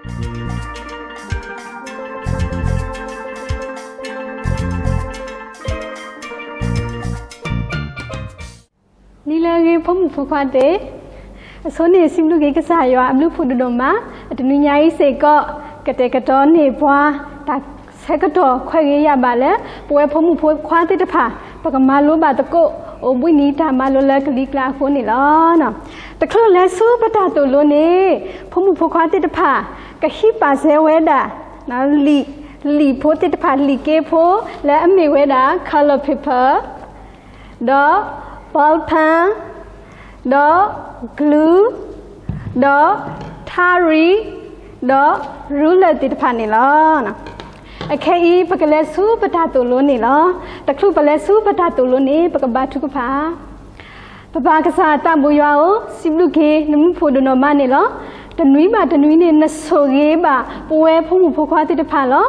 နံၤလၢအဂ့ၤ ဖိမုၣ်ဖိခွါသ့ၣ်, အဆိန့ၣ် စံးဘျုးက့ၤကစၢ်ယွၤအဘျုးဖးဒိၣ်ဒိၣ်မး, အတနွံညါအံၤစ့ၢ်ကီး ကတဲာ်ကတီၤန့ၢ်ပှၤ တၢ်ဆၢကတီၢ်ခွဲးဂ့ၤယာ်ဘၣ်လၢ ပဝဲဖိမုၣ်ဖိခွါသ့ၣ်တဖၣ် ပကမၤလိဘၣ်သကိး အိၣ်ဘှံးနံၤတၢ်မၤလိလၢကလံၤကျါအဃိန့ၣ်လီၤ. တချုးလဲၤဆူပတၢ်သိၣ်လိန့ၣ် ဖိမုၣ်ဖိခွါသ့ၣ်တဖၣ် ကဟံးပာ်စဲဝဲဒၣ် လံာ်, လံာ်ဖိသ့ၣ်တဖၣ် လံာ်က့ဖိ လၢအမ့ၢ်ဝဲဒၣ် color paper ဒီး ball pen ဒီး glue ဒီး ထါရံၣ် ဒီး ruler သ့ၣ်တဖၣ်န့ၣ်လီၤ. အခဲအံၤ ပကလဲၤဆူပတၢ်သိၣ်လိန့ၣ်လီၤ. တချုးပလဲၤဆူပတၢ်သိၣ်လိန့ၣ် ပကဘါထုကဖၣ်. ပပၢ်ကစၢ်သးဘိယွၤဧၢ, စံးဘျုးက့ၤနမူဖိဒိၣ်နီၢ်မးန့ၣ်လီၤ. တနွံဘၣ်တနွံန့ၣ် နဆိၣ်ဂ့ၤဘၣ်ပဝဲဖိမုၣ်ဖိခွါသ့ၣ်တဖၣ်လီၤ.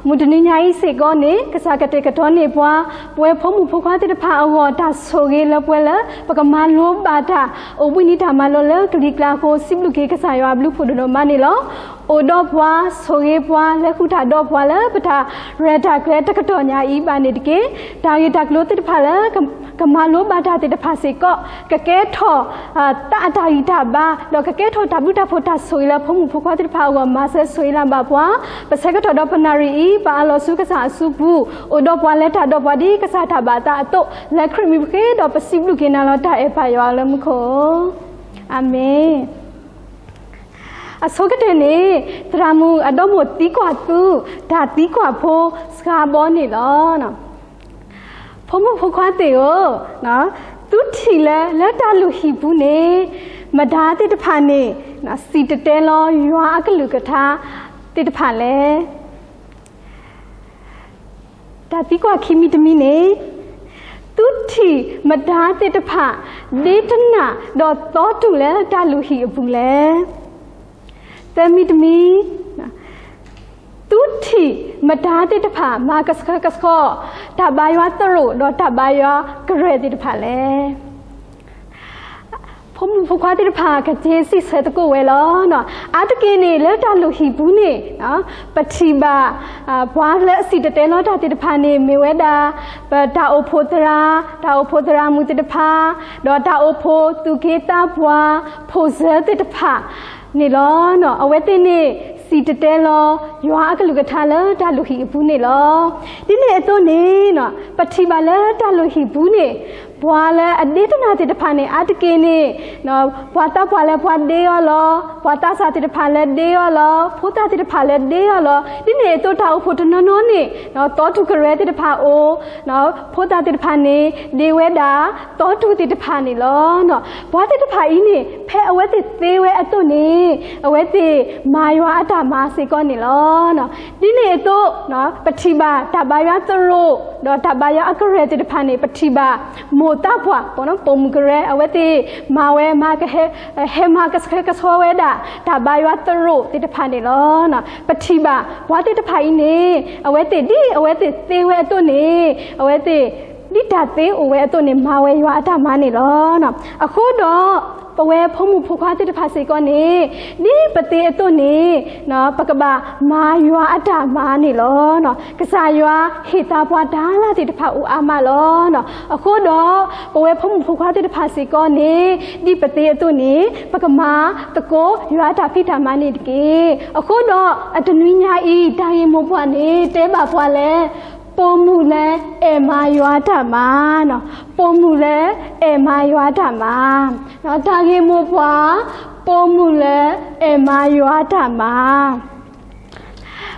မုၢ်တနွံညါအံၤစ့ၢ်ကီးန့ၣ် ကစၢ်ကတဲာ်ကတီၤန့ၢ်ပှၤ ပဝဲဖိမုၣ်ဖိခွါသ့ၣ်တဖၣ်အဂီၢ် တၢ်ဆိၣ်ဂ့ၤလၢပှဲၤလၢ ပကမၤလိဘၣ်တၢ် အိၣ်ဘှံးနံၤတၢ်မၤလိလၢကလံၤကျါအဃိ စံးဘျုးက့ၤကစၢ်ယွၤအဘျုးဖးဒိၣ်ဒိၣ်မးန့ၣ်လီၤ. အိၣ်ဒီးပှၤ ဆိၣ်ဂ့ၤပှၤ လဲၤဃုာ်တၢ်ဒီးပှၤလၢပတၢ်ရဲၣ်တၢ်ကျဲၤတကတီၢ်ညါအံၤဘၣ်န့ၣ်တက့ၢ်. တၢ်ဂ့ၢ်တၢ်ကျိၤသ့ၣ်တဖၣ်လၢ ကမၤလိဘၣ်တၢ်သ့ၣ်တဖၣ်စ့ၢ်ကီး ကကဲထီၣ် တၢ်အတၢ်ဂံၢ်တၢ်ဘါ ဒီးကကဲထီၣ်တၢ်ဘျုးတၢ်ဖှိၣ်တၢ်ဆိၣ်ဂ့ၤလၢဖိမုၣ်ဖိခွါသ့ၣ်တဖၣ်အဂီၢ် မၤစၢၤဆိၣ်ဂ့ၤလၢ်ဘၣ်ပှၤ. ပဆၢကတီၢ်ဒီးပနၣ်ရံၣ်အံၤ ပအၢၣ်လီၤဆူကစၢ်အစုပူၤ အိၣ်ဒီးပှၤလဲၤတၢ်ဒီးပှၤဒ်ကစၢ်တၢ်ဘၣ်အသးအသိး လၢခရံာ်မံၤပဃ့ဒီး ပစံးဘျုးက့ၤနၤလီၤတၢ်အဲၣ်ပၢ်ယွၤလၢမူခိၣ်. အၤမ့ၣ်. အဆိကတၢၢ်န့ၣ် သရၣ်မုၣ်အဒီမိၢ်သံကွၢ်သု တၢ်သံကွၢ်ဖိစှၤဘီန့ၣ်လီၤ. ဖိမုၣ်ဖိခွါသ့ၣ်ဧၢ, သုထံၣ်လၢ လၢတၢ်လုၢ်ဟံၣ်ပူၤန့ၣ် မတၤသ့ၣ်တဖၣ်န့ၣ် စံၣ်တဲၤတဲလီၤယွၤအကလုၢ်ကထါသ့ၣ်တဖၣ်လဲၣ်. တၢ်သံကွၢ်ခံမံၤတမံၤန့ၣ် သုထံၣ်မတၤသ့ၣ်တဖၣ် ဒ့တနၢ်ဒီးသီတူၢ်လၢတၢ်လုၢ်ဟံၣ်အပူၤလဲၣ်. သၢမံၤတမံၤ, သုထံၣ်မတၤသ့ၣ်တဖၣ် မၤကဆှဲကဆှီ တၢ်ဘါယွၤသရိာ်ဒီးတၢ်ဘါယွၤကရၢၢ်သ့ၣ်တဖၣ်လဲၣ်. ဖိမုၣ်ဖိခွါသ့ၣ်တဖၣ် ကသ့စံးဆၢသကိးဝဲလီၤ. အါတက့ၢ်န့ၣ် လၢတၢ်လုၢ်ဟံၣ်ပူၤန့ၣ် ပထံၣ်ဘၣ် ပှၤလၢအစံၣ်တဲၤတဲလီၤတၢ်သ့ၣ်တဖၣ်န့ၣ် မ့ၢ်ဝဲဒၣ် ပတၢ်အိၣ်ဖှိၣ်သရၣ်, တၢ်အိၣ်ဖှိၣ်သရၣ်မုၣ်သ့ၣ်တဖၣ်, ဒီးတၢ်အိၣ်ဖှိၣ်သူၣ်က့သးပှၢ် ဖိၣ်စၢၤသ့ၣ်တဖၣ်န့ၣ်လီၤ. အဝဲသ့ၣ်န့ၣ် စံၣ်တဲၤတဲလီၤ ယွၤအကလုၢ်ကထါလၢတၢ်လုၢ်ဟံၣ်အပူၤန့ၣ်လီၤ. ဒ်န့ၣ်အသိးန့ၣ် ပထံၣ်ဘၣ်လၢတၢ်လုၢ်ဟံၣ်ပူၤန့ၣ် ပှၤလၢအဒ့တနၢ်သ့ၣ်တဖၣ်န့ၣ် အါတက့ၢ်န့ၣ် ပှၤသးပှၢ်လၢပှၤဒ့အီၤလီၤ. ပှၤသးစၢ်သ့ၣ်တဖၣ်လၢဒ့အီၤလီၤ. ဖိသၣ်သ့ၣ်တဖၣ်လၢဒ့အီၤလီၤ. ဒ်န့ၣ်အသိးတၢ်အိၣ်ဖှိၣ်တနီၤနီၤန့ၣ် သီတူၢ်ကရၢၢ်သ့ၣ်တဖၣ်အိၣ်, ဖိသၣ်သ့ၣ်တဖၣ်န့ၣ် ဒ့ဝဲဒၣ် သီတူၢ်သ့ၣ်တဖၣ်န့ၣ်လီၤ. ပှၤသ့ၣ်တဖၣ်အံၤန့ၣ် ဖဲအဝဲသ့ၣ်သ့ဝဲအသိးန့ၣ် အဝဲသ့ၣ်မၤယွၤအတၢ်မၤစ့ၢ်ကီးန့ၣ်လီၤ. ဒ်န့ၣ်အသိး ပထံၣ်ဘၣ်တၢ်ဘါယွၤသရိာ် ဒီးတၢ်ဘါယွၤအကရၢၢ်သ့ၣ်တဖၣ်န့ၣ် ပထံၣ်ဘၣ်မိၢ်သးပှၢ် ပိာ်မုၣ်ကရၢ အဝဲသ့ၣ်မၤဝဲ ဟဲမၤကဆှဲကဆှီဝဲဒၣ် တၢ်ဘါယွၤသရိာ်သ့ၣ်တဖၣ်န့ၣ်လီၤ. ပထံၣ်ဘၣ်ပှၤသ့ၣ်တဖၣ်အံၤန့ၣ် အဝဲသ့ၣ်ဒ်အဝဲသ့ၣ်သ့ဝဲအသိးန့ၣ် အဝဲသ့ၣ် ဒ်တၢ်သ့အိၣ်ဝဲအသိးန့ၣ် မၤဝဲယွၤအတၢ်မၤန့ၣ်လီၤ. အဃိဒီး ပဝဲဖိမုၣ်ဖိခွါသ့ၣ်တဖၣ်စ့ၢ်ကီးန့ၣ် ဒ်ပသ့အသိးန့ၣ် ပကဘၣ်မၤယွၤအတၢ်မၤန့ၣ်လီၤ. ကစၢ်ယွၤဟ့ၣ်သါပှၤတၢ်လၢ်သ့ၣ်တဖၣ်အိၣ်အါမးလီၤ. အဃိဒီး ပဝဲဖိမုၣ်ဖိခွါသ့ၣ်တဖၣ်စ့ၢ်ကီးန့ၣ် ဒ်ပသ့အသိးန့ၣ် ပကမၤသကိးယွၤအတၢ်ဖံးတၢ်မၤန့ၣ်တက့ၢ်. အဃိဒီး အတနွံညါအံၤ တၢ်ဂ့ၢ်မိၢ်ပှၢ်န့ၣ် တဲဘၣ်ပှၤလဲၣ်, ပိာ်မုၣ်လၢအဲၣ်မၤယွၤအတၢ်မၤ, ပိာ်မုၣ်လၢအဲၣ်မၤယွၤအတၢ်မၤ, တၢ်ဂ့ၢ်မိၢ်ပှၢ်, ပိာ်မုၣ်လၢအဲၣ်မၤယွၤအတၢ်မၤ.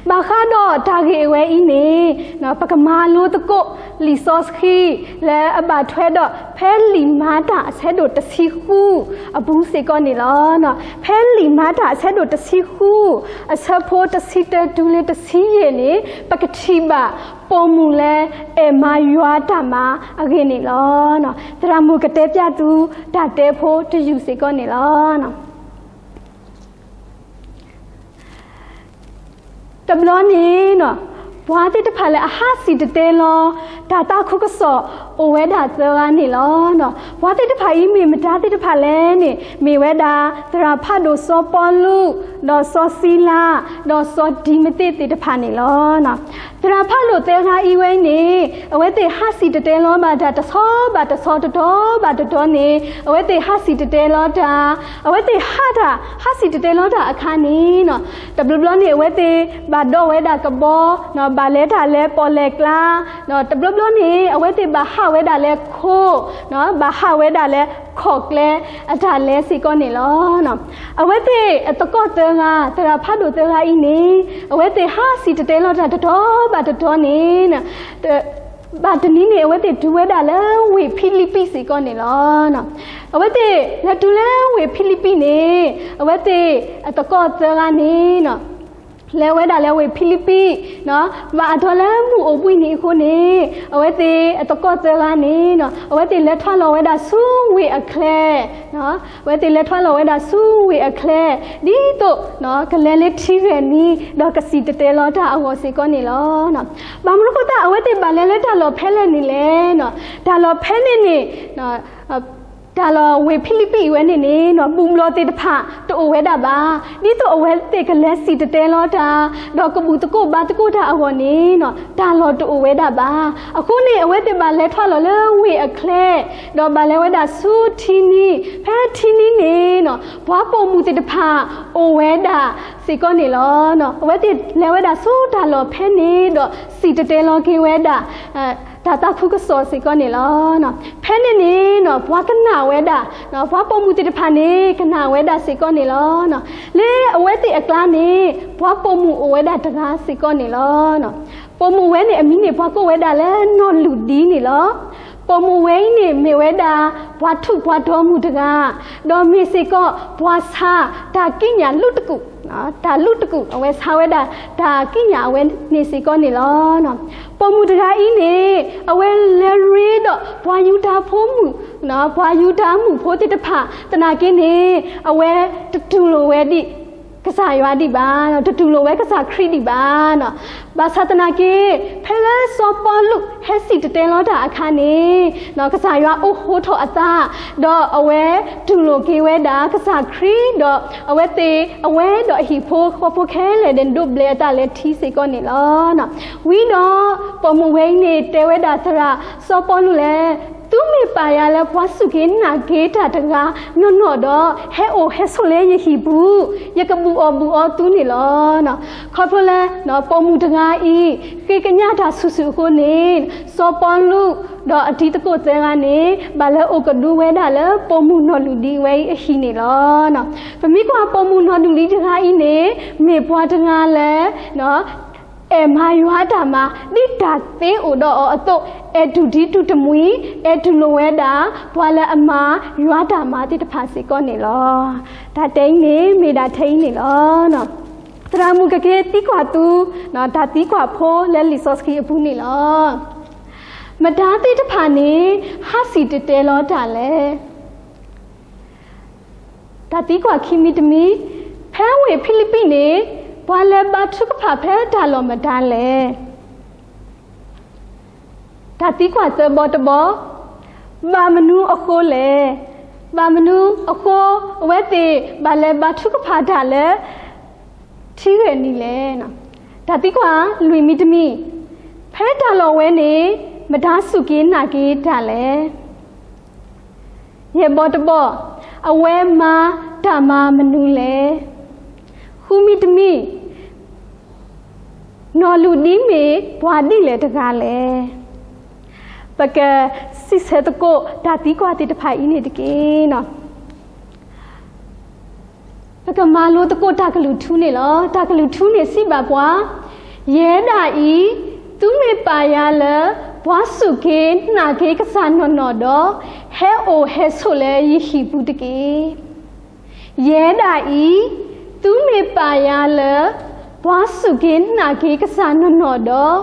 ဘၣ်ဃးဒီးတၢ်ဂ့ၢ်အဝဲအံၤန့ၣ် ပကမၤလိသကိးလံာ်စီဆှံ လၢအဘၣ်ထွဲဒီး ဖဲလံာ်မၤတၢ်အဆၢဒိၣ်တဆံဃုအပူၤစ့ၢ်ကီးန့ၣ်လီၤ. ဖဲလံာ်မၤတၢ်အဆၢဒိၣ်တဆံဃု အဆၢဖိတဆံတၢတုၤလၢတဆံယဲၢ်န့ၣ် ပကထံၣ်ဘၣ် ပိာ်မုၣ်လၢအဲၣ်မၤယွၤတၢ်မၤအဂ့ၢ်န့ၣ်လီၤ. သရၣ်မုၣ်ကတဲပျးသု တၢ်တဲဖိတယုၢ်စ့ၢ်ကီးန့ၣ်လီၤ. တဘျီန့ၣ် ပှၤသ့ၣ်တဖၣ်လၢအဟးစံၣ်တဲၤတဲလီၤ တၢ်သးခုကစီၣ်အိၣ်ဝဲဒၣ်သၢဂၤန့ၣ်လီၤ. ပှၤသ့ၣ်တဖၣ်အံၤမ့ၢ်မတၤသ့ၣ်တဖၣ်လဲၣ်န့ၣ် မ့ၢ်ဝဲဒၣ် သရၣ်ဖးဒိၣ်စီၤပီလူး, ဒီးစီၤစံလၤ, ဒီးစီၤတံၤမသ့းသ့ၣ်တဖၣ်န့ၣ်လီၤ. သရၣ်ဖးဒိၣ်သၢဂၤအံၤဝဲအံၤန့ၣ် အဝဲသ့ၣ်ဟးစံၣ်တဲၤတဲလီၤဘၣ်တၢ်တဆီဘၣ်တဆီ တတီဘၣ်တတီန့ၣ် အဝဲသ့ၣ်ဟးစံၣ်တဲၤတဲလီၤတၢ်, အဝဲသ့ၣ်ဟးတၢ် ဟးစံၣ်တဲၤတဲလီၤတၢ်အခါန့ၣ် တဘျီဘျီန့ၣ် အဝဲသ့ၣ်ဘၣ်ဒိးဝဲဒၣ်ကဘီ, ဘၣ်လဲၤတၢ်လၢပီၣ်လဲၣ်ကျါ, တဘျီဘျီန့ၣ် အဝဲသ့ၣ်ဘၣ်ဟးဝဲဒၣ်လၢခိ, ဘၣ်ဟးဝဲဒၣ်လၢခီၣ်ကျဲအတၢ်လဲၤစ့ၢ်ကီးန့ၣ်လီၤ. အဝဲသ့ၣ်အသကိးသၢဂၤ သရၣ်ဖးဒိၣ်သၢဂၤအံၤန့ၣ် အဝဲသ့ၣ်ဟးစံၣ်တဲၤတဲလီၤတၢ်တတီဘၣ်တတီန့ၣ် ဘၣ်တနံၤန့ၣ် အဝဲသ့ၣ်တုၤဝဲဒၣ်လၢဝ့ၢ်ဖံလံးပံးစ့ၢ်ကီးန့ၣ်လီၤ. အဝဲသ့ၣ်လဲၤတုၤလၢဝ့ၢ်ဖံလံးပံးန့ၣ် အဝဲသ့ၣ်အသကိးသၢဂၤန့ၣ် လဲၤဝဲဒၣ်လၢဝ့ၢ်ဖံလံးပံး, ဘၣ်အတီၤလၢမုၢ်အိၣ်ဘှံးနံၤအဃိန့ၣ် အဝဲသ့ၣ်အသကိးသၢဂၤန့ၣ် အဝဲသ့ၣ်လဲၤထွဲလီၤဝဲဒၣ်ဆူဝ့ၢ်အချၢ, အဝဲသ့ၣ်လဲၤထွဲလီၤဝဲဒၣ်ဆူဝ့ၢ်အချၢ ဒ်သိး ကလဲၤလၢထံဂဲၤနံၤ ဒီးကစံၣ်တဲၤတဲလီၤတၢ်အဂီၢ်စ့ၢ်ကီးန့ၣ်လီၤ. ဘၣ်မနုၤအဃိသတး အဝဲသ့ၣ်ဘၣ်လဲၤလၢတၢ်လီၢ်ဖဲလဲၣ်န့ၣ်လဲၣ်. တၢ်လီၢ်ဖဲန့ၣ်န့ၣ် တၢ်လီၢ်ဝ့ၢ်ဖံလံးပံးအံၤဝဲန့ၣ်န့ၣ် ဘူၣ်ဘျီၣ်သ့ၣ်တဖၣ်တအိၣ်ဝဲဒၣ်ဘၣ်. ဒ်သိးအဝဲသ့ၣ်ကလဲၤစံၣ်တဲၤတဲလီၤတၢ် ဒီးကဘူၣ်သကိးဘါသကိးတၢ်အဂီၢ်န့ၣ် တၢ်လီၢ်တအိၣ်ဝဲဒၣ်ဘၣ်. အဃိန့ၣ် အဝဲသ့ၣ်ဘၣ်လဲၤထွဲလီၤလၢဝ့ၢ်အချၢ ဒီးဘၣ်လဲၤဝဲဒၣ်ဆူထံနံၤ, ဖဲထံနံၤန့ၣ် ပှၤပိာ်မုၣ်သ့ၣ်တဖၣ်အိၣ်ဝဲဒၣ်စ့ၢ်ကီးန့ၣ်လီၤ. အဝဲသ့ၣ်လဲၤဝဲဒၣ်ဆူတၢ်လီၢ်ဖဲန့ၣ်ဒီး စံၣ်တဲၤတဲလီၤက့ၤဝဲဒၣ် တၢ်သးခုကစီၣ်စ့ၢ်ကီးန့ၣ်လီၤ. ဖဲန့ၣ်န့ၣ် ပှၤကနၣ်ဝဲဒၣ်, ပှၤပိာ်မုၣ်သ့ၣ်တဖၣ်န့ၣ် ကနၣ်ဝဲဒၣ်စ့ၢ်ကီးန့ၣ်လီၤ. လၢအဝဲသ့ၣ်အကျါန့ၣ် ပှၤပိာ်မုၣ်အိၣ်ဝဲဒၣ်တဂၤစ့ၢ်ကီးန့ၣ်လီၤ. ပိာ်မုၣ်ဝဲန့ၣ်အမံၤန့ၣ် ပှၤကိးဝဲဒၣ်လၢနီၢ်လူၣ်ဒံန့ၣ်လီၤ. ပိာ်မုၣ်ဝဲအံၤန့ၣ် မ့ၢ်ဝဲဒၣ် ပှၤထူးပှၤတီၤမုၣ်တဂၤ, ဒီးမ့ၢ်စ့ၢ်ကီး ပှၤဆါတၢ်ကံးညာ်လူးတကူၣ်, တၢ်လူးတကူၣ် အဝဲဆါဝဲဒၣ်တၢ်ကံးညာ်အဝဲန့ၣ်စ့ၢ်ကီးန့ၣ်လီၤ. ပိာ်မုၣ်တဂၤအံၤန့ၣ် အဝဲလဲၤရ့ဒီးပှၤယူဒၤဖိမုၣ်, ပှၤယူဒၤမုၣ်ဖိသ့ၣ်တဖၣ်သနာ်က့န့ၣ် အဝဲတတူၢ်လိာ်ဝဲဒံး ကစၢ်ယွၤဒံးဘၣ်, တတူၢ်လိာ်ဝဲကစၢ်ခရံာ်ဒံးဘၣ်. ဘၣ်ဆၣ်သနာ်က့ ဖဲလၢစီၤပီလူးဟဲစံၣ်တဲၤတဲလီၤတၢ်အခါန့ၣ် ကစၢ်ယွၤအိးထီၣ်အသး, ဒီးအဝဲတူၢ်လိာ်က့ၤဝဲဒၣ်ကစၢ်ခရံာ်, ဒီးအဝဲသ့ၣ် အဝဲဒီးအဟံၣ်ဖိဃီဖိခဲလၢာ်န့ၣ် ဒိးဘျဲးအသးလၢထံစ့ၢ်ကီးန့ၣ်လီၤ. ဝံၤဒီး ပိာ်မုၣ်ဝဲအံၤန့ၣ် တဲဝဲဒၣ်သရၣ်စီၤပီလူးလဲၣ်, သုမ့ၢ်ပာ်ယၤလၢပှၤစူၢ်က့ၤနာ်က့ၤတၢ်တဂၤနီၢ်နီၢ်ဒီး ဟဲအိၣ်ဟဲဆိးလၢယဟံၣ်ပူၤ, ယကဘူးအီၣ်ဘူးအီသုန့ၣ်လီၤ. ခီဖျိလၢ ပိာ်မုၣ်တဂၤအံၤ ဃ့ကညးတၢ်ဆူၣ်ဆူၣ်အဃိန့ၣ် စီၤပီလူး ဒီးအတံၤသကိးသၢဂၤန့ၣ် ဘၣ်လဲၤအိၣ်ကဒုဝဲဒၣ်လၢပိာ်မုၣ်နီၢ်လူၣ်ဒံဝဲအံၤအဟံၣ်န့ၣ်လီၤ. ပမ့ၢ်ကွၢ်ပိာ်မုၣ်နီၢ်လူၣ်ဒံတဂၤအံၤန့ၣ် မ့ၢ်ပှၤတဂၤလၢ အဲၣ်မၤယွၤတၢ်မၤ ဒ်တၢ်သ့အိၣ်ဒီးအီၤအသိး, အဲၣ်တူၢ်ဒံတူၢ်တမှံၤ, အဲၣ်တူၢ်လိာ်ဝဲဒၣ် ပှၤလၢအမၤယွၤတၢ်မၤသ့ၣ်တဖၣ်စ့ၢ်ကီးန့ၣ်လီၤ. တၢ်တဲအံၤန့ၣ် မ့ၢ်ဒၣ်ထဲအံၤန့ၣ်လီၤ. သရၣ်မုၣ်ကက့ၤသံကွၢ်သု တၢ်သံကွၢ်ဖိလၢလံာ်စီဆှံအပူၤန့ၣ်လီၤ. မတၤသ့ၣ်တဖၣ်န့ၣ် ဟးစံၣ်တဲၤတဲလီၤတၢ်လဲၣ်. တၢ်သံကွၢ်ခံမံၤတမံၤ, ဖဲဝ့ၢ်ဖံလံးပံးန့ၣ် ပှၤလဲၤဘါထုကဖၣ်ဖဲတၢ်လီၢ်မတၤလဲၣ်. တၢ်သံကွၢ်သၢဘီတဘီ, ဘၣ်မနုၤအဃိလဲၣ်. ဘၣ်မနုၤအဃိ အဝဲသ့ၣ်ဘၣ်လဲၤဘါထုကဖၣ်တၢ်လၢ ထံဂဲၤနံၤလဲၣ်. တၢ်သံကွၢ်လွံၢ်မံၤတမံၤ, ဖဲတၢ်လီၢ်ဝဲန့ၣ် မတၤစူၢ်က့ၤနာ်က့ၤတၢ်လဲၣ်. ယဲၢ်ဘီတဘီ, အဝဲမၤတၢ်မၤမနုၤလဲၣ်. ဃုမံၤတမံၤ, နီၢ်လူၣ်ဒံမ့ၢ်ပှၤဒ်လဲၣ်တဂၤလဲၣ်. ပကစံးဆၢသကိးတၢ်သံကွၢ်သ့ၣ်တဖၣ်အံၤန့ၣ်တက့ၢ်. ပကမၤလိသကိးတၢ်ကလုၢ်ထူန့ၣ်လီၤ. တၢ်ကလုၢ်ထူန့ၣ်စံးဘၣ်ပှၤ, ယဲဒၣ်အံၤ, သုမ့ၢ်ပာ်ယၤလၢ ပှၤစူၢ်က့ၤနာ်က့ၤကစၢ်နီၢ်နီၢ်ဒီး, ဟဲအိၣ်ဟဲဆိးလၢယဟံၣ်ပူၤတက့ၢ်. ယဲဒၣ်အံၤ, သုမ့ၢ်ပာ်ယၤလၢ ပှၤစူၢ်က့ၤနာ်က့ၤကစၢ်နီၢ်နီၢ်ဒီး,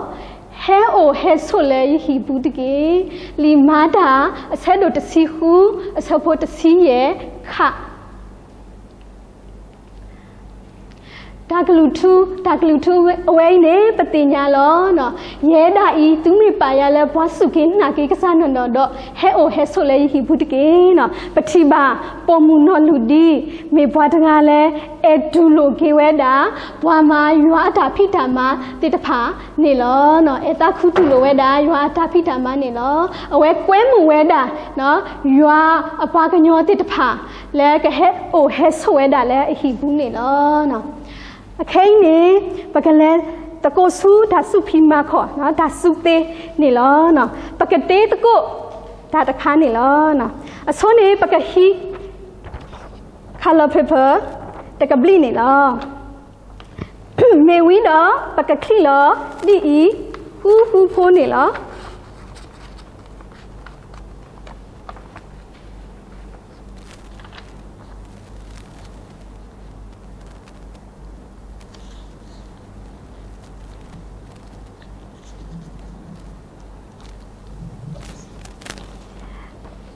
ဟဲအိၣ်ဟဲဆိးလၢယဟံၣ်ပူၤတက့ၢ်. လံာ်မၤတၢ် အဆၢဒိၣ်တဆံဃု, အဆၢဖိတဆံယဲၢ်, ခ. တၢ်ကလုၢ်ထူ, တၢ်ကလုၢ်ထူအဝဲအံၤန့ၣ် ပသ့ၣ်ညါလီၤ. ယဲဒၣ်အံၤ သုမ့ၢ်ပာ်ယၤလၢပှၤစူၢ်က့ၤနာ်က့ၤကစၢ်နီၢ်နီၢ်ဒီး ဟဲအိၣ်ဟဲဆိးလၢယဟံၣ်ပူၤတက့ၢ်. ပထံၣ်ဘၣ်ပိာ်မုၣ်နီၢ်လုၢ်ဒံ မ့ၢ်ပှၤတဂၤလၢ အဲၣ်တူၢ်လိာ်က့ၤဝဲဒၣ် ပှၤမၤယွၤအတၢ်ဖံးတၢ်မၤသ့ၣ်တဖၣ်န့ၣ်လီၤ. အဲၣ်သးခူသူၣ်လိာ်ဝဲဒၣ် ယွၤအတၢ်ဖံးတၢ်မၤန့ၣ်လီၤ. အဝဲကွဲမုာ်ဝဲဒၣ် ယွၤအပှၤကညီသ့ၣ်တဖၣ် လၢကဟဲအိၣ်ဟဲဆိးဝဲဒၣ်လၢအဟံၣ်ပူၤန့ၣ်လီၤ. အခဲအံၤန့ၣ် ပကလဲၤသကိးဆူတၢ်စူၢ်ဖံးမၤခီၣ် တၢ်စူၢ်သ့န့ၣ်လီၤ. ပကတ့သကိးတၢ်တခါန့ၣ်လီၤ. အဆိန့ၣ် ပကဟံး color paper တကဘျံးန့ၣ်လီၤ. မ့ၢ်ဝံၤဒီး ပကချံၣ်လီၤဒ်အံၤ ဃူဃူဖိန့ၣ်လီၤ.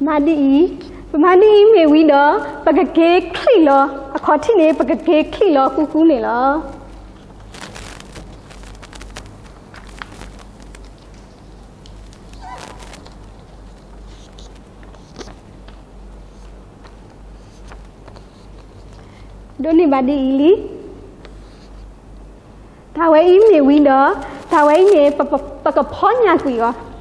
မၤဒ်အံၤ, ပမၤဒ်အံၤမ့ၢ်ဝံၤဒီး ပကက့ၤချံၣ်လီၤ အခီၣ်ထံးန့ၣ် ပကက့ၤချံၣ်လီၤဃူဃူန့ၣ်လီၤ. ဒိးန့ၢ်ဘၣ်ဒ်အံၤလံ. တၢ်ဝဲအံၤမ့ၢ်ဝံၤဒီး တၢ်ဝဲအံၤန့ၣ် ပကဖီညၣ်ကွံာ်အီၤ.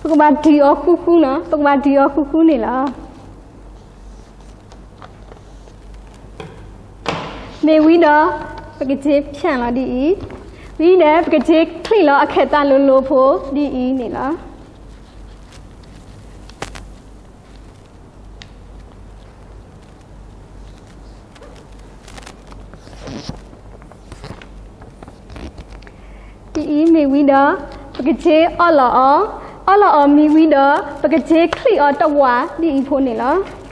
ပကဘၣ်တံၢ်အီၤဃူဃူနီၤ, ပကဘၣ်တံၢ်အီၤဃူဃူန့ၣ်လီၤ. မ့ၢ်ဝံၤဒီး ပကက့ၤဖၠၣ်လီၤဒ်အံၤ, ဝံၤဒီး ပကက့ၤချံၣ်လီၤအခဲၣ်သးလိၤလိၤဖိဒ်အံၤန့ၣ်လီၤ. ဒ်အံၤမ့ၢ်ဝံၤဒီး ပကက့ၤအီလီၤအီၤ, အီလီၤအီၤမ့ၢ်ဝံၤဒီး ပကက့ၤချံၣ်အီၤတဝာ်ဒ်အံၤဖိန့ၣ်လီၤ.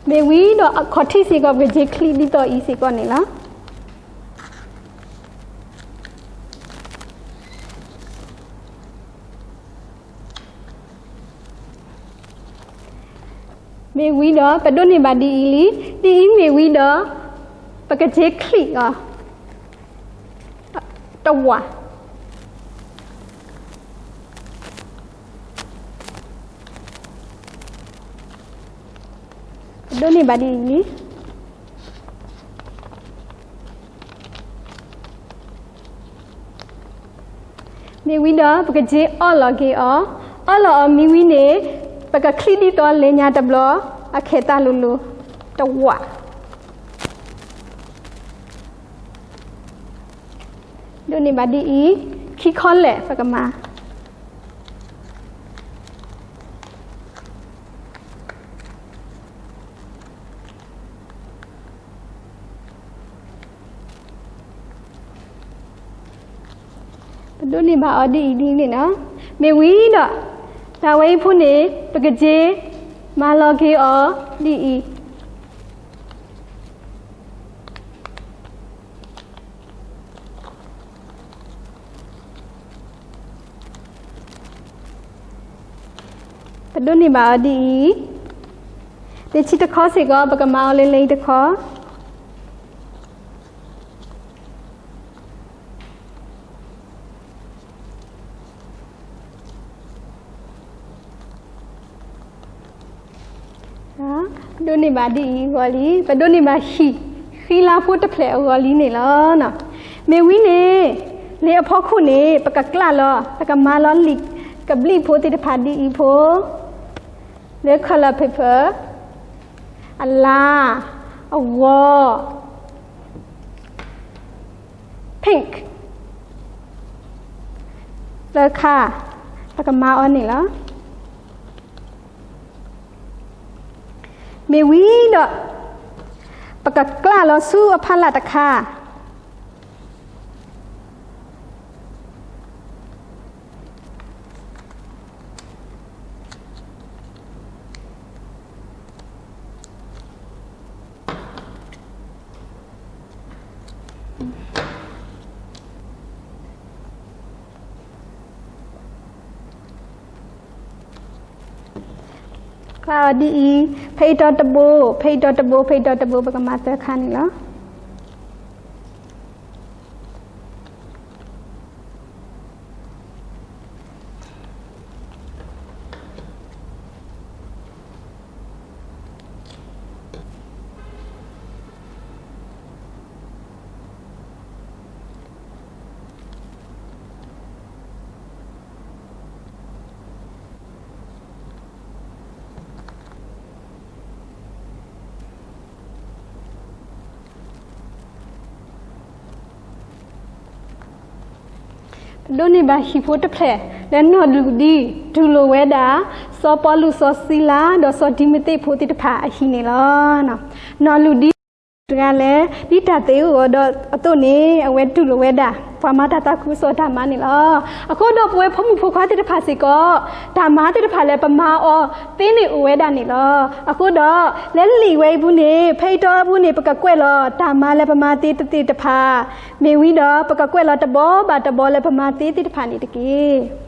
မ့ၢ်ဝံၤဒီးအခီၣ်ထံးစ့ၢ်ကီး ပကက့ၤချံၣ်ဒ်သိးအံၤစ့ၢ်ကီးန့ၣ်လီၤ. မ့ၢ်ဝံၤဒီး ပဒိးန့ၢ်ဘၣ်ဒ်အံၤလံ, ဒ်အံၤမ့ၢ်ဝံၤဒီး ပကက့ၤချံၣ်အီၤ တဝာ်. ပဒိးန့ၢ်ဘၣ်ဒ်အံၤလံ. မ့ၢ်ဝံၤဒီး ပကက့ၤအီလီၤက့ၤအီၤ, အီလီၤအီၤမ့ၢ်ဝံၤန့ၣ် ပကချံၣ်ဒ်သိးလၢညါတဘျီ အခဲၣ်သးလိၤလိၤ တဝာ်. ဒိးန့ၢ်ဘၣ်ဒ်အံၤ, ခံခီလဲၣ် ပကမၤ ပဒိးန့ၢ်ဘၣ်အီၤဒ်အံၤဒ်န့ၣ်လီၤ. မ့ၢ်ဝံၤဒီး တၢ်ဝဲအံၤဖိန့ၣ် ပကက့ၤမၤလီၤက့ၤအီၤဒ်အံၤ. ပဒိးန့ၢ်ဘၣ်အီၤဒ်အံၤ, တဆံတခီစ့ၢ်ကီး ပကမၤအီၤလၢလၢအံၤတခီ. ဒိးန့ၢ်ဘၣ်ဒ်အံၤအဂီၢ်လံ, ပဒိးန့ၢ်ဘၣ်ဟံၣ်ဃံလၤဖိတဖျၢၣ်အဂီၢ်လံန့ၣ်လီၤ. မ့ၢ်ဝံၤန့ၣ် လၢအဖီခိၣ်န့ၣ် ပကကျၢ်လီၤ ပကမၤလီၤလံာ်ကဘျံးဖိသ့ၣ်တဖၣ်ဒ်အံၤဖိ, လၢ color paper, အလါ, အဂီၤ, pink, သၢခါ, ပကမၤအီၤန့ၣ်လီၤ. မ့ၢ်ဝံၤဒီး ပကကျၢ်လီၤဆူအဖီလာ်တခါ. ပာ်အီၤဒ်အံၤ, ဖဲအံၤတီတဘိ, ဖဲအံၤတီတဘိ, ဖဲအံၤတီတဘိ ပကမၤသၢခါန့ၣ်လီၤ. ဒိးန့ၢ်ဘၣ်ဟံၣ်ဖိတဖျၢၣ် လၢနီၢ်လုၣ်ဒံတူၢ်လိာ်ဝဲဒၣ် စီၤပီလူး စီၤစံလၤ ဒီးစီၤတံၤမသ့းဖိသ့ၣ်တဖၣ်အဟံၣ်န့ၣ်လီၤ. နီၢ်လုၣ်ဒံ တဂၤလၢ ဒ်တၢ်သ့အိၣ်အီၤဒီးအသိးန့ၣ် အဝဲတူၢ်လိာ်ဝဲဒၣ် ပှၤမၤတၢ်သးခုကစီၣ်တၢ်မၤန့ၣ်လီၤ. အဃိဒီးပဝဲဖိမုၣ်ဖိခွါသ့ၣ်တဖၣ်စ့ၢ်ကီး တၢ်မၤသ့ၣ်တဖၣ်လၢပမၤအီၤသ့န့ၣ်အိၣ်ဝဲဒၣ်န့ၣ်လီၤ. အဃိဒီး လၢလံာ်ဝဲအံၤပူၤန့ၣ် ဖဲအံၤတီအပူၤန့ၣ် ပကကွဲးလီၤတၢ်မၤလၢပမၤသ့သ့ၣ်တဖၣ် မ့ၢ်ဝံၤဒီး ပကကွဲးလီၤတဘီဘၣ်တဘီလၢပမၤသ့သ့ၣ်တဖၣ်န့ၣ်တက့ၢ်.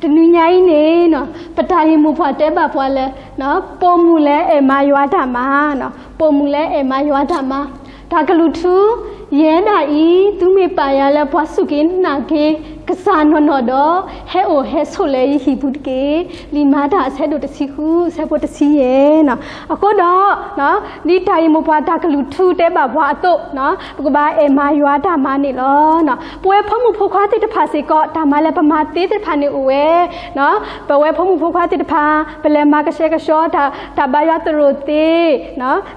တနံၤညါအံၤန့ၣ် ပတၢ်ဂ့ၢ်မိၢ်ပှၢ်တဲဘၣ်ပှၤလၢ ပိာ်မုၣ်လၢအဲၣ်မၤယွၤတၢ်မၤ, ပိာ်မုၣ်လၢအဲၣ်မၤယွၤတၢ်မၤ, တၢ်ကလုၢ်ထူ ယဲဒၣ်အံၤ သုမ့ၢ်ပာ်ယၤလၢပှၤစူၢ်က့ၤနာ်က့ၤကစၢ်နီၢ်နီၢ်ဒီး ဟဲအိၣ်ဟဲဆိးလၢယဟံၣ်ပူၤတက့ၢ်. လံာ်မၤတၢ်အဆၢဒိၣ်တဆံဃု အဆၢဖိတဆံယဲၢ်န့ၣ်. အဃိဒီး ဒ်တၢ်ဂ့ၢ်မိၢ်ပှၢ်တၢ်ကလုၢ်ထူတဲဘၣ်ပှၤအသိး ပကဘၣ်အဲၣ်မၤယွၤတၢ်မၤန့ၣ်လီၤ. ပဝဲဖိမုၣ်ဖိခွါသ့ၣ်တဖၣ်စ့ၢ်ကီး တၢ်မၤလၢပမၤသ့သ့ၣ်တဖၣ်န့ၣ်အိၣ်ဝဲ ပဝဲဖိမုၣ်ဖိခွါသ့ၣ်တဖၣ် ပလဲၤမၤကဆှဲကဆှီ တၢ်ဘါယွၤသရိာ်သ့,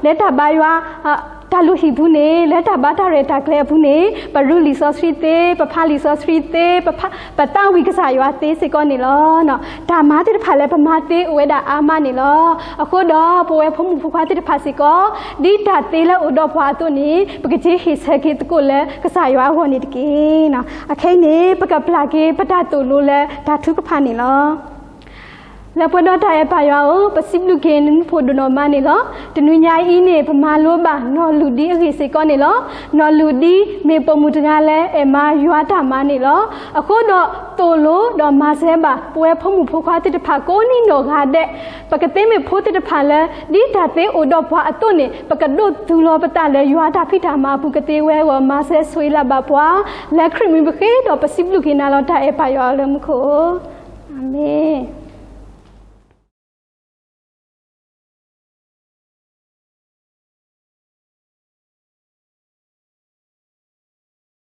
လၢတၢ်ဘါယွၤ တၢ်လုၢ်ဟံၣ်ပူၤန့ၣ် လၢတၢ်ဘါတၢ်ရဲၣ်တၢ်ကျဲၤအပူၤန့ၣ် ပရူးလံာ်စီဆှံသ့, ပဖးလံာ်စီဆှံသ့, ပသးဝံၣ်ကစၢ်ယွၤသ့စ့ၢ်ကီးန့ၣ်လီၤ. တၢ်မၤသ့ၣ်တဖၣ်လၢပမၤသ့အိၣ်ဝဲဒၣ်အါမးန့ၣ်လီၤ. အဃိဒီးပဝဲဖိမုၣ်ဖိခွါသ့ၣ်တဖၣ်စ့ၢ်ကီး ဒ်တၢ်သ့လၢအိၣ်ဒီးပှၤအသိးန့ၣ် ပကက့ၤဟ့ၣ်ဆၢက့ၤသကိးလၢကစၢ်ယွၤအဂီၢ်န့ၣ်တက့ၢ်. အခဲအံၤန့ၣ် ပကပျၢ်က့ၤပတၢ်သိၣ်လိလၢတၢ်ထုကဖၣ်န့ၣ်လီၤ. လၢပှဲၤဒီးတၢ်အဲၣ်ပာ်ယွၤဧၢ, ပစံးဘျုးက့ၤနမူဖိဒိၣ်နီၢ်မါန့ၣ်လီၤ. တနံၤညါအံၤန့ၣ် ပမၤလိဘၣ်နီၢ်လုၢ်ဒံအဂ့ၢ်စ့ၢ်ကီးန့ၣ်လီၤ. နီၢ်လုၢ်ဒံမ့ၢ်ပိာ်မုၣ်တဂၤလၢအဲၣ်မၤယွၤတၢ်မၤန့ၣ်လီၤ. အဃိဒီးသိၣ်လိဒီးမၤစၢၤဘၣ် ပဝဲဖိမုၣ်ဖိခွါသ့ၣ်တဖၣ်ကိးနံၤနီၢ်ဂၤဒဲး, ပကသ့မ့ၢ်ဖိသ့ၣ်တဖၣ်လၢ ဒ်တၢ်သ့အိၣ်ဒီးပှၤအသိးန့ၣ် ပကဒိးသူၣ်လီၤပသးလၢယွၤတၢ်ဖံးတၢ်မၤအပူၤ ကသ့ဝဲအဂီၢ် မၤစၢၤဆိၣ်ဂ့ၤလၢ်ဘၣ်ပှၤ, လၢခရံာ်မံၤပဃ့ဒီးပစံးဘျုးက့ၤနၤလီၤ. တၢ်အဲၣ်ပာ်ယွၤလၢမူခိၣ်ဧၢ, အၤမ့ၣ်.